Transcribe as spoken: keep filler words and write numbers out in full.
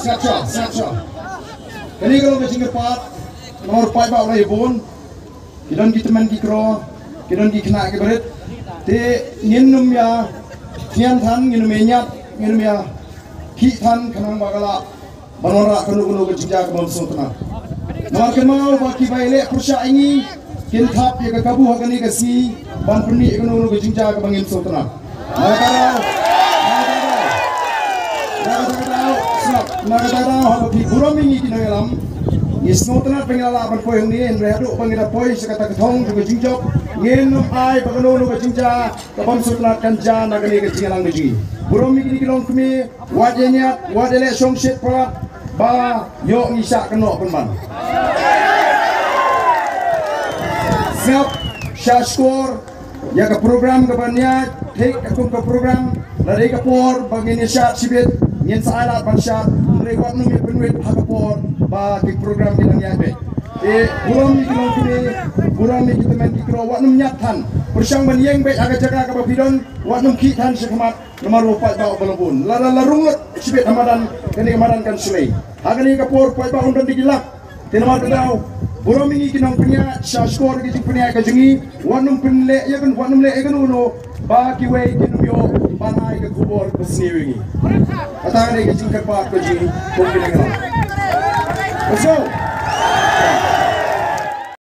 Sngap shuwa, sngap shuwa. Kane ka long ka jingkyrpad, namar paidbah u la ïa bun. Ki don ki tymmen ki kro, ki don ki khynnah ki barit. Te ngin ym ïa thngan than, ngin ym ïa ñiat, ngin ym ïa khih than, khnang ba ka lah ban wanrah kano kano ka jingjia ka bym sngewtynnat. Namar kynmaw ba kiba ïaleh pyrshah ïa ngi kin thap ïa ka kabu ha kane ka sngi ban pynmih ïa kano kano ka jingjia kaba ngim sngewtynnat. Na kata ka daw, na kata ka daw, na kata ka daw, sngap, na kata ka daw, haba phi burom ïa ngi ki nongïalam, ngi sngewtynnat ba ngi la lah ban poi hangne, hynrei haduh ba ngi da poi sha kata ka thong jong ka jingjop, ngin ym ai ba kano kano ka jingjia ka bym sngewtynnat kan jia na kane ka jingïalang ka jong ngi. Burom ïa kine ki longkmie, wat ïa ñiat, wat ïa leh shongshit palat, ba ïoh ngi shah kynnoh pynban. Sngap, shah shkor ïa ka program kaba ñiat, thik katkum ka program, lada dei ka por ba ngin ïa shad shibit, ngin sa ai lad ban shad, hynrei wat nym ïa pynwit ha ka por ba ki program ki dang ñiat beit. Te burom ïa ki longkmie, burom ïa ki tymmen ki kro, wat nym ñiat than. Pyrshang ban ïeng beit ha ka jaka kaba phi don, wat nym khih than sha khmat. Namar u paidbah uba la bun. La, la, la rung lut shibit ha madan, kane ka madan kan shlei. Ha kane ka por paidbah un don da ki lak. Te namar kata, burom ïa ngi ki nongpynïaid, shah shkor ïa ka jingpynïaid ka jong ngi, wat nym pynleh ïa kano, wat nym leh ïa kano kano, ba kiwei kin ym ïoh ban ai ka khubor basniew ïa ngi. Kata ka dei ka jingkyrpad ka jong ngi, kum ki nongïalam. Let's go.